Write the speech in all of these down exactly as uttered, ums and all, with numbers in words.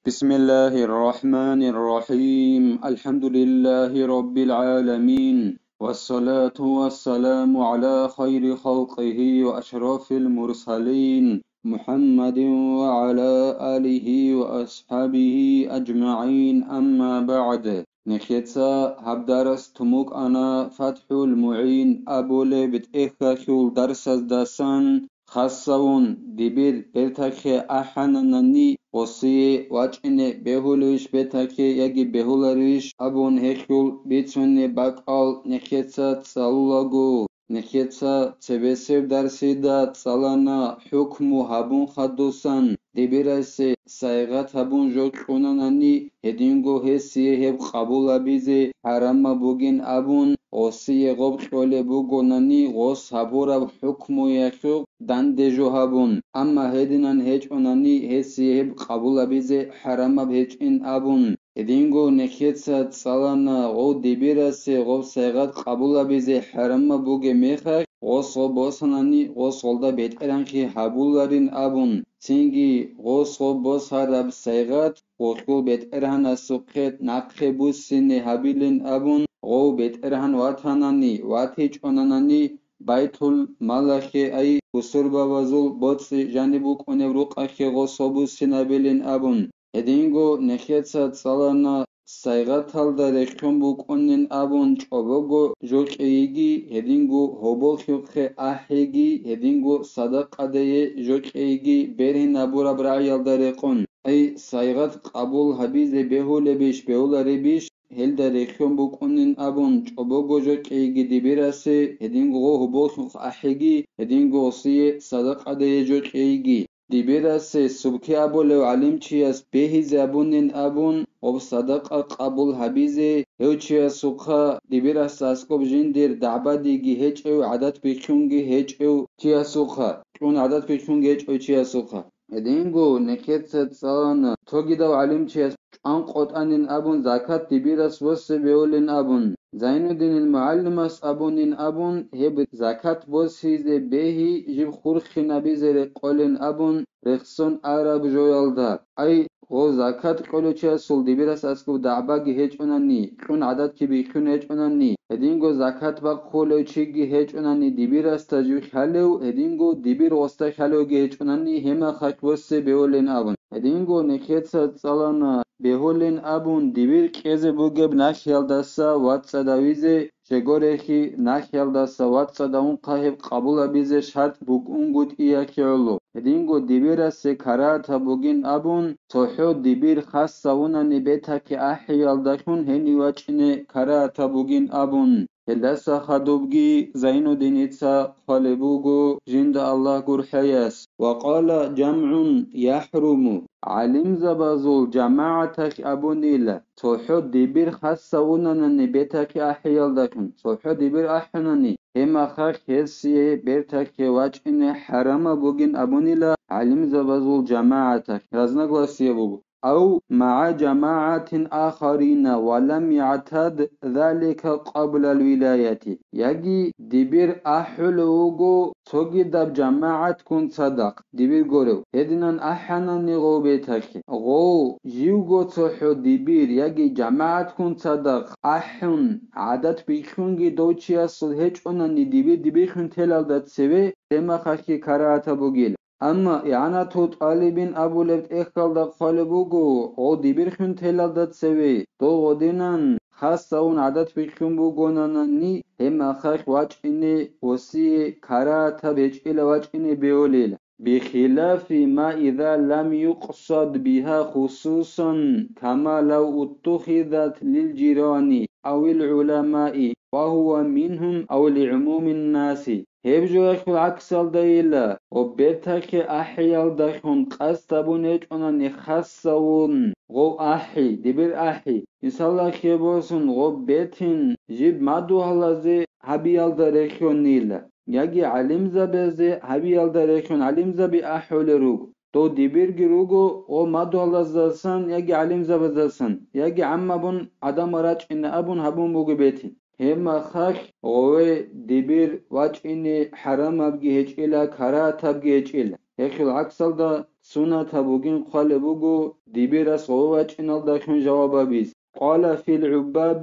بسم الله الرحمن الرحيم. الحمد لله رب العالمين. والصلاة والسلام على خير خلقه وأشرف المرسلين محمد وعلى آله وأصحابه أجمعين. أما بعد. Нехеца гьаб дарас тумукъана ФатхӀул МугӀин абулеб тӀехьалъул дарсаздасан. Хасавун, дибир бертахъе ахӀананани, гъосие вачӀине бегьулищ бертахъе яги бегьуларищ абун гьелъул бицунеб бакӀал нехеца цӀалулаго, нехеца цебесеб дарсида цӀалана хӀукму гьабун хадусан, дибирасе сайгъат гьабун жо кьунанани, гьединго гьесие гьеб къабулабизе хӀарамаб бугин абун, гъосие гъоб кьолеб бугонани, гъос гьабураб хӀукмуялъухъ данде жо гьабун, амма гьединан гьечӀонани, гьесие гьеб къабулабизе хӀарамаб гьечӀин абун. Гьединго нехеца цӀалана гъов дибирасе гъоб сайгъат къабулабизе хӀарамаб бугеб мехалъ, гъос гъоб босанани, гъос гъолда бетӀергьанлъи гьабуларин абун, цинги гъос гъоб босараб сайгъат гъолъул бетӀергьанасухъе нахъе буссине гьабилин абун, гъов бетӀергьан ватанани, ватичӀонанани, Байтул-Малахе, ай бусурбабазул боцӀи жаниб букӀунеб рукъалъе гъос гъоб буссинабилин абун. Гьединго нехеца цӀалана сайгъаталда рехьон букӀунин абун чӀобого жо кьейги, гьединго гьоболлъухъе ахӀиги, гьединго садакъадае жо кьейги бергьинабураб рагӀиялда рекъон. Ай, сайгъат къабул гьабизе бегьулебищ, бегьуларебищ, гьелда рехьон букӀунин абун чӀобого жо кьейги дибирасе, гьединго гъо гьоболлъухъ ахӀиги, гьединго гъосие садакъадае жо кьейги. Дибирасе субки абулев гӀалимчияс бегьизе абунин абун, гъоб садакъа къабул гьабизе, гьев чиясухъа, дибирас аскӀоб жиндир дагӀбадиги гьечӀев, гӀадат бихьунги гьечӀев чиясухъа, кьун гӀадат бихьунги гьечӀев чиясухъа. Гьединго нехеца цӀалана, цогидав гӀалимчияс чӀван къотӀанин абун, закат дибирас воссе бевулин абун. Зайнуддинил мугӀалимас абунин абун, гьеб закат босизе бегьи жиб хурхинабизе рекъолин абун рехсон араб жоялда. Ай, гъо закат кьолев чиясул дибирас аскӀов дагӀбаги гьечӀонани, кьун гӀадатги бихьун гьечӀонани, гьединго закат бахъулев чиги гьечӀонани дибирасда жив хьалев, гьединго дибир гъосда хьалевги гьечӀонани, гьемахъалъ воссе бевулин абун. Гьединго нехеца цӀалана бегьулин абун дибир кьезе бугеб нахьиялдаса вацӀцӀадавизе, щегорехи нахьиялдаса вацӀцӀадавунхъа гьеб къабулабизе шартӀ букӀунгутӀиялъе гӀоло. Гьединго дибирасе карагьатаб бугин абун, цохӀо дибир хасавунани бетахъе ахӀиялдалъун гьенив вачӀине карагьатаб бугин абун. Гьелдаса хадубги Зайнуддиница хъвалеб буго, жинда Аллагь гурхӀаяс: «Ва къала жамгӀун яхӀруму», гӀалимзабазул жамагӀаталъ абунила, цохӀо дибир хасавунанани бетахъе ахӀиялдалъун, цохӀо дибир ахӀунани, гьемахъалъ гьесие бертахъе вачӀине хӀарамаб бугин абунила гӀалимзабазул жамагӀаталъ, разногласие буго. Ав магӀа жамагӀатин ахарина ва лам ягӀтад залика къаблал вилаяти. Яги дибир ахӀулев вуго цогидаб жамагӀатккун цадахъ, дибир гурев, гьединан ахӀанани гъов бетахъе. Гъов живго цохӀо дибир яги жамагӀатккун цадахъ ахӀун, гӀадат бихьунги дов чиясул гьечӀонани дибир дибихьун телалда цеве, гьемахъалъги карагьатаб бугила. Амма игӀанатул тӀалибин абулеб тӀехьалда хъвалеб буго, гъо дибирхьун телалда цеве, дов гъодинан хасавун гӀадат бихьун бугонанани, гьеб махалъ вачӀине, осие карагьатаб гьечӀила вачӀине бевулел, бихилафи ма иза лам юкъсад биха хусусан, кама лав уттухизат лил жирани авил гӀуламаи ва гьува мингьум ав лигӀумумин наси. Гьеб жоялъул гӀаксалдайила, ва бертахъе ахӀиялдалъун къасд гьабун гьечӀонани хасавун гъов ахӀи, дибир ахӀи, мисалалъе босун, гъоб бетин жиб мадугьалазе гьабиялда рехьонила, яги гӀалимзабазе гьабиялда рехьон гӀалимзаби ахӀулел руго. Дов дибирги руго гъо мадугьалаздасан яги гӀалимзабаздасан, яги гӀаммабун гӀадамал рачӀина абун гьабун буго бетин. Гьеб махалъ гъове дибир вачӀине хӀарамабги гьечӀила, карагьатабги гьечӀила. Гьелъул гӀаксалда суннатаб бугин хъвалеб буго дибирас гъов вачӀиналдалъун жаваб гьабиз. قال في العباب: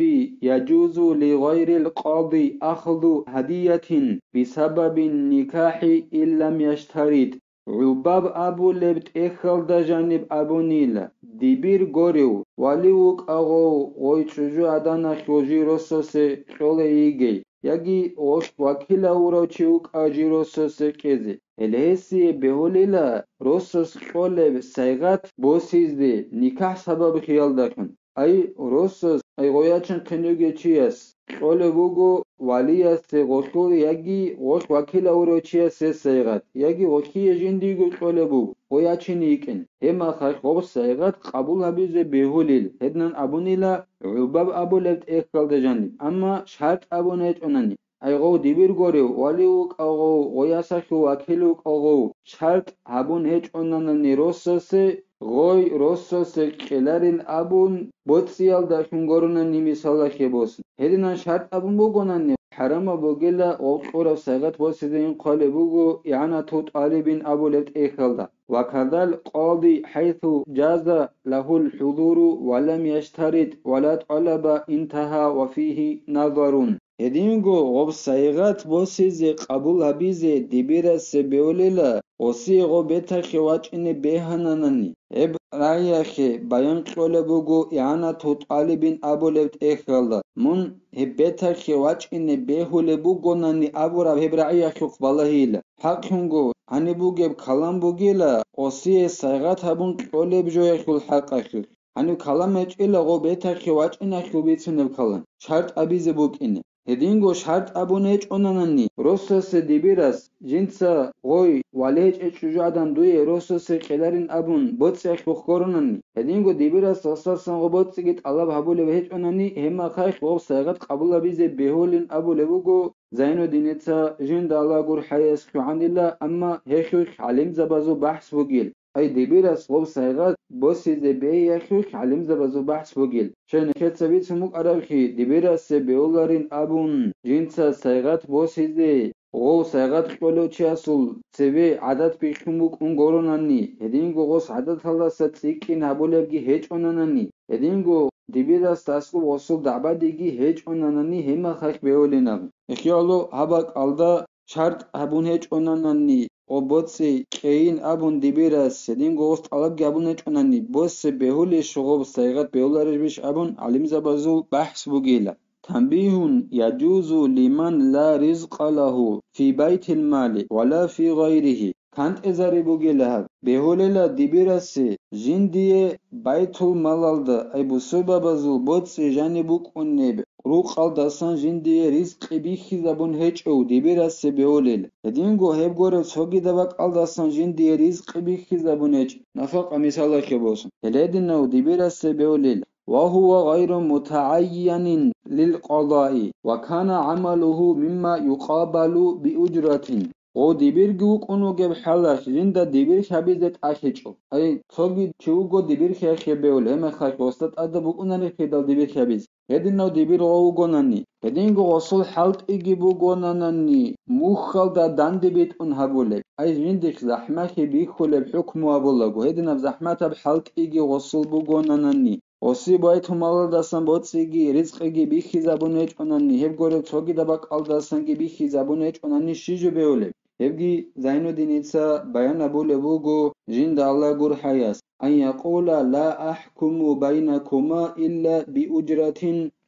يجوز لغير القاضي أخذ هدية بسبب النكاح إن لم يشترط. ГӀубаб абулеб тӀехьалда жаниб абунила, дибир горев, вали вукӀагъов, гъой чӀужугӀаданалъул жий росасе кьолей йигей, яги гъолъ вакилав вурав чи вукӀа жий росасе кьезе. Гьеле гьесие бегьулила росас кьолеб сайгъат босизе никахӀ сабаб хиялдалъун. Ай, росас, ай, гъой ячин хъинуге чияс кьолеб буго валиясе гъолъул яги гъолъ вакилав вурав чиясе сайгъат, яги гъолъие жиндиего кьолеб буго, гъой ячин йикӀин. Гьебмахалъ гъоб сайгъат къабул гьабизе бегьулил, гьединан абунила гӀубаб абулеб тӀехьалда жаниб, амма шартӀ абун гьечӀонани. Ай гъов дибир горев, вали вукӀа гъов, гъой ясалъул вакил вукӀа гъов, шартӀ гьабун гьечӀонанани росасе, гъой росасе кьеларин абун, боцӀиялдалъун горунани мисалалъе босун. Гьединан шартӀ абун бугонани, хӀарамаб бугила гъов кьураб сайгъат босизейин хъвалеб буго игӀанату тӀалибин абулеб тӀехьалда. وكذا القاضي حيث جاز له الحضور ولم يشترط ولا طلب انتهى وفيه نظر. Гьединго гъоб сайгъат босизе къабул гьабизе дибирасе беулила, гъосие гъоб бетахъе вачӀине бегьананани, гьеб рагӀиялъе баян кьолеб буго игӀанату тӀалибин абулеб тӀехьалда, мун гьеб бетахъе вачӀине бегьулеб бугонани абураб гьеб рагӀиялъухъ балагьила. ХӀакълъунго, гьаниб бугеб калам бугила, гъосие сайгъат гьабун кьолеб жоялъул хӀакъалъулъ. Гьаниб калам гьечӀила гъо бетахъе вачӀиналъул бицунеб калам, шартӀ абизе букӀине. Гьединго шартӀ абун гьечӀонанани, росасе дибирас, жинца гъой вали гьечӀей чӀужугӀадан дуе росасе кьеларин абун боцӀиялъухъ горунани, гьединго дибирас гъосасан гъо боцӀиги тӀалаб гьабулеб гьечӀонани, гьебмахалъ гъоб сайгъат къабул гьабизе бегьулин абулеб буго Зайнуддиница, жинда Аллагь гурхӀаяс хъугӀанила, амма гьелъулъ гӀалимзабазул бахӀс бугил. Ай дибирас гъоб сайгъат босизе бегьиялъулъ гӀалимзабазул бахӀс бугил. Щай нехеца бицун букӀарабхъи, дибирасе беуларин абун, жинца сайгъат босизе, гъов сайгъат кьолев чиясул цеве гӀадат бихьун букӀун горунани, гьединго гъос гӀадаталдаса цӀикӀкӀин гьабулебги гьечӀонанани, гьединго дибирасда аскӀоб гъосул дагӀбадиги гьечӀонанани гьебмахалъ беулин абун. Ихъялу гьаб бакӀалда шартӀ гьабун гьечӀонанани, гъо боцӀи кьейин абун дибирас, гьединго гъос тӀалабги гьабун гьечӀонани, босе бегьулищ гъоб сайгъат бегьуларебищ абун гӀалимзабазул бахӀс бугила. تنبيه: يجوز لمن لا رزق له في بيت المال ولا في غيره. КантӀезари бугила гьаб. Бегьулела дибирасе жиндие байтул-малалда, ай бусурбабазул боцӀи жаниб букӀунеб рукъалдасан жиндие ризкъи бихьизабун гьечӀев дибирасе беулел. Гьединго гьеб гореб цогидаб бакӀалдасан жиндие ризкъи бихьизабун гьечӀ, нафакъа мисалалъе босун. Гьелединав дибирасе беулел. وهو غير متعين للقضاء، وكان عمله مما يقابل بأجرة. Гъо дибирги вукӀун вугеб хӀалалъ жинда дибир хьабизе тӀалъичӀо. Ай, цоги чи вуго дибир хьехье беулеб, гьебмехалъ гъосда тӀадаб букӀунарехъидал дибир хьабизе. Гьединав дибир гъо вугонани, гьединго гъосул хӀалтӀиги бугонанани, мухьалда данде битӀун гьабулеб. Ай, жиндихъ захӀмалъи бихьулеб хӀукму абулаго, гьединаб захӀматаб хӀалтӀиги гъосул бугонанани, гъоси байтумалалдасан боцӀиги ризкъиги бихьизабун гьечӀонани, гьеб гореб цогидаб бакӀалдасанги бихьизабун гьечӀонани, щи жо беулеб? Гьебги Зайнуддиница баян абулеб буго, жинда Аллагь гурхӀаяс: أن يقول: لا أحكم بينكما إلا بأجرة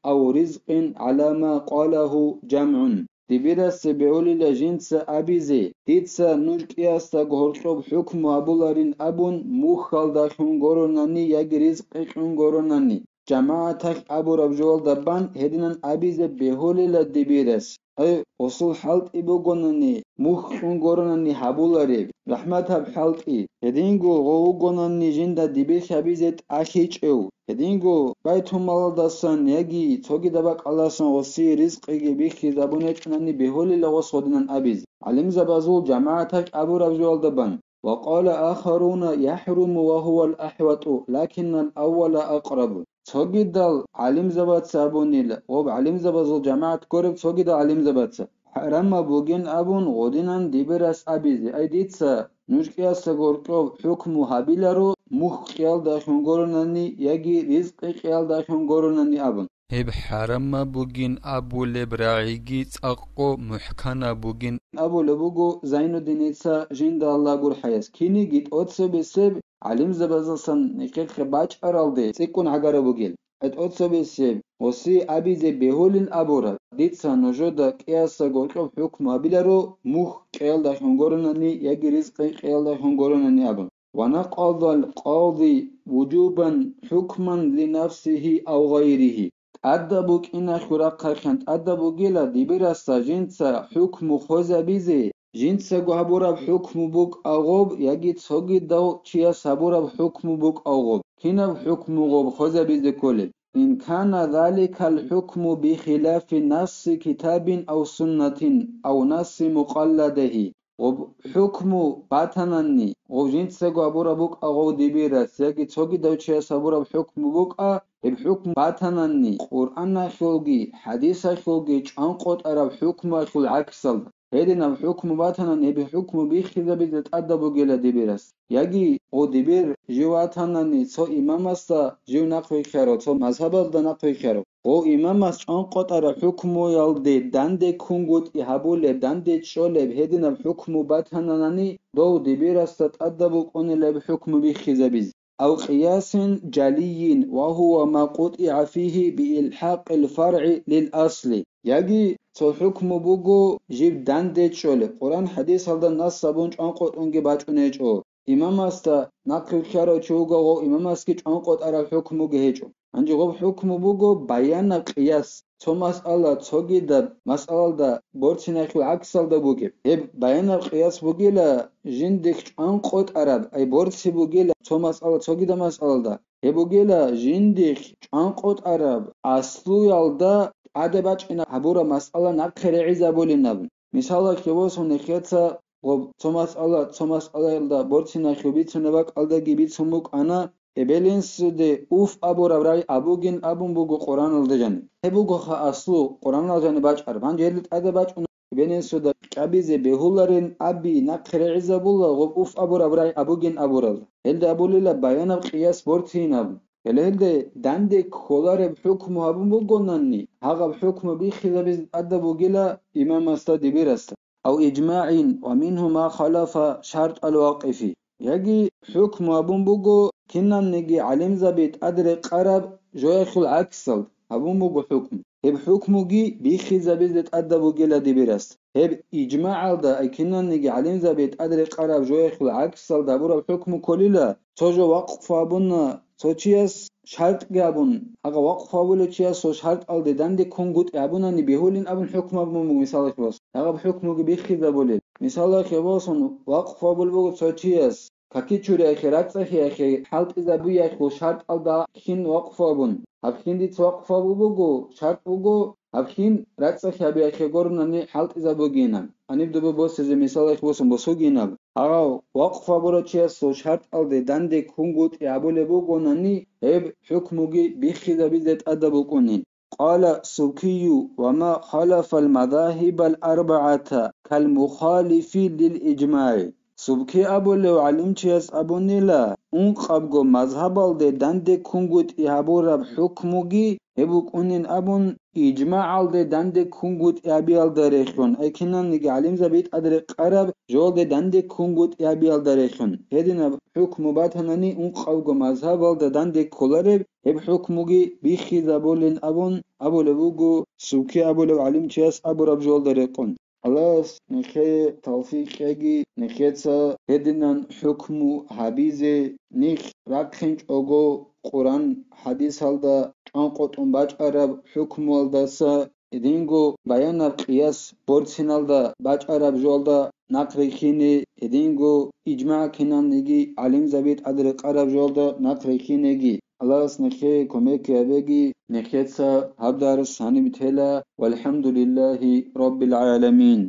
أو رزق على ما قاله جمع. Дибирасе бегьулила жинца абизе, дица нуж кӀиясда гьоркьоб хӀукму абуларин абун, мухьалдалъун горунани яги ризкъи кьун горунани, жамагӀаталъ абураб жоялда бан гьединан абизе бегьулила дибирас. Гьай, гъосул хӀалтӀи бугонани, мухь кьун горунани гьабулареб, рахӀматаб хӀалтӀи. Гьединго гъо вугонани жинда дибир хьабизе тӀалъичӀев. Гьединго байтумалалдасан яги цогидаб бакӀалдасан гъосие ризкъиги бихьизабун гьечӀонани бегьулила гъос гъодинан абизе, гӀалимзабазул жамагӀаталъ абураб жоялда бан. وقال آخرون: يحرم وهو الأحوط، لكن الأول أقرب. Цогидал гӀалимзабаца абунила, гъоб гӀалимзабазул жамагӀат гуреб цогидал гӀалимзабаца, хӀарамаб бугин абун гъодинан дибирас абизе, ай дица нуж кӀиясаго гьоркьоб хӀукму гьабиларо, мухь кьиялдалъун гуронани яги ризкъи кьиялдалъун гуронани абун. Гьеб хӀарамаб бугин абулеб рагӀиги цӀакъго мухӀканаб бугин абулеб буго Зайнуддиница жинда Аллагь гурхӀаяс. Киниги тӀоцебесеб гӀалимзабаздасан нихъехъе бачӀаралде цӀикӀкӀун гӀагараб бугел. ГьетӀоцебесеб гъосие абизе бегьулин абураб: «Дица нужеда кӀиясаго гьоркьоб хӀукму гьабиларо, мухь кьиялдалъун гуронани яги ризкъи кьиялдалъун гуронани», – абун. «Ва накъадал къади вужубан хӀукман линафсигьи ав гъайригьи». ТӀадаб букӀиналъул рахъалъан тӀадаб бугила дибирасда жинца хӀукму хвезабизе, жинцаго гьабураб хӀукму букӀа гъоб яги цогидав чияс гьабураб хӀукму букӀа гъоб. Кинаб хӀукму гъоб хвезабизе кколеб? Ин кана заликал хӀукму бихилафи насси китабин ав суннатин ав насси мукъалладигьи. Гъоб хӀукму батананни, гъоб жинцаго гьабураб букӀа гъов дибирас яги цогидав чияс гьабураб хӀукму букӀа, гьеб хӀукму батананни, Къуръаналъулги хӀадисалъулги чӀванкъотӀараб хӀукмуялъул гӀаксалда. Гьединаб хӀукму батанани, гьеб хӀукму биххизабизе тӀадаб бугила дибирас. Яги гъов дибир жив ватанани цо имамасда жив нахъвихьарав, цо мазгьабалда нахъвихьарав. Гъов имамас чӀванкъотӀараб хӀукмуялде данде ккунгутӀи гьабулеб, данде чӀолеб гьединаб хӀукму батананани, дов дибирасда тӀадаб букӀунилеб хӀукму биххизабизе. Ав къиясин жалийин ва гьува ма къутӀигӀа фигьи биилхӀакъил фаргӀи лил асли. Яги цо хӀукму буго жиб данде чӀолеб, Къуръан-хӀадисалда нас гьабун чӀванкъотӀунги бачӀунечӀо. Имамасда нахъвихьарав чи вугого, имамасги чӀванкъотӀараб хӀукмуги гьечӀо. Гьанже гъоб хӀукму буго баянаб къияс, цо масъала цогидаб масъалалда борциналъул гӀаксалда бугеб. Гьеб баянаб къияс бугила, жиндихъ чӀванкъотӀараб, ай борци бугила цо масъала цогидаб масъалалда. Гьеб бугила, жиндихъ чӀванкъотӀараб аслуялда тӀаде бачӀина гьабураб масъала нахъе регӀизабулин абун. Мисалалъе босун, нехеца гъоб цо масъала, цо масъалаялда борциналъул бицунеб бакӀалдаги бицун букӀана, эбел-инсуде уф абураб рагӀи абугин абун буго Къуръаналда жаниб. Гьеб бугоха аслу, Къуръаналда жаниб бачӀараб. Гьанже гьелда тӀаде бачӀун эбел-инсуда кӀабизе бегьуларин аби нахъе регӀизабула гъоб уф абураб рагӀи абугин абурал. Гьелда абулила баянаб къияс борцийин абун. Гьеле гьелде данде кколареб хӀукму гьабун бугонанни, гьагъаб хӀукму биххизабизе тӀадаб бугила имамасда дибирасда. Ав ижмагӀин ва мингьу ма халафа шартӀал вакъифи. Яги хӀукму гьабун буго кинанниги гӀалимзаби тӀадрекъараб жоялъул гӀаксалда гьабун буго хӀукму. Гьеб хӀукмуги биххизабизе тӀадаб бугила дибирас. Гьеб ижмагӀалда ай кинанниги гӀалимзаби тӀадрекъараб жоялъул гӀаксалда гьабураб хӀукму кколила, цо жо вакъфу гьабуна цо чияс шартӀги гьабун, гьагъа вакъфу гьабулев чиясул шартӀалде данде ккунгутӀи гьабунани бегьулин абун хӀукму гьабун буго, мисалалъе босун. Гьагъаб хӀукмуги биххизабулел. Мисалалъе босун, вакъфу гьабулеб буго цо чияс какичуриялъе, рацӀцӀалъиялъе, хӀалтӀизабиялъул шартӀалда хин вакъфу гьабун. Гьаб хин дица вакъфу гьабулеб буго, шартӀ буго, гьаб хин рацӀцӀалъи гьабиялъе гуронани хӀалтӀизабугинаб. Гьаниб доба босизе мисалалъе босун босугинаб. Гьав вакъфу гьабурав чиясул шартӀалде данде ккунгутӀи гьабулеб бугонани, гьеб хӀукмуги биххизабизе тӀадаб букӀунин. Къала Субкию: «Ва ма халафал мазагьибал арбагӀата кал мухалифи лил ижмагӀи». Субки абулев гӀалимчияс абунила, ункъабго мазгьабалде данде ккунгутӀи гьабураб хӀукмуги гьеб букӀунин абун, ижмагӀалде данде ккунгутӀи гьабиялда рехун, ай киналниги гӀалимзаби тӀадрекъараб жоялде данде ккунгутӀи гьабиялда рехун. Гьединаб хӀукму батанани, ункъавго мазгьабалда данде кколареб гьеб хӀукмуги биххизабулин абун абулеб буго, Субки абулев гӀалимчияс абураб жоялда рекъон. Аллагьас нехее тавфикъ кьеги, нехеца гьединан хӀукму гьабизе, нилъ рахъинчӀого Къуран хӀадисалда чӀванкъотӀун бачӀараб хӀукмуялдаса, гьединго баянаб къияс борциналда бачӀараб жоялда нахъ рихьине, гьединго ижмагӀ киналниги гӀалимзаби тӀадрекъараб жоялда нахъ рихьинеги. Аллагьас нехее кумек гьабеги, нехеца гьаб дарс гьаниб тела. ВалхӀамдулиллагьи раббил гӀаламин.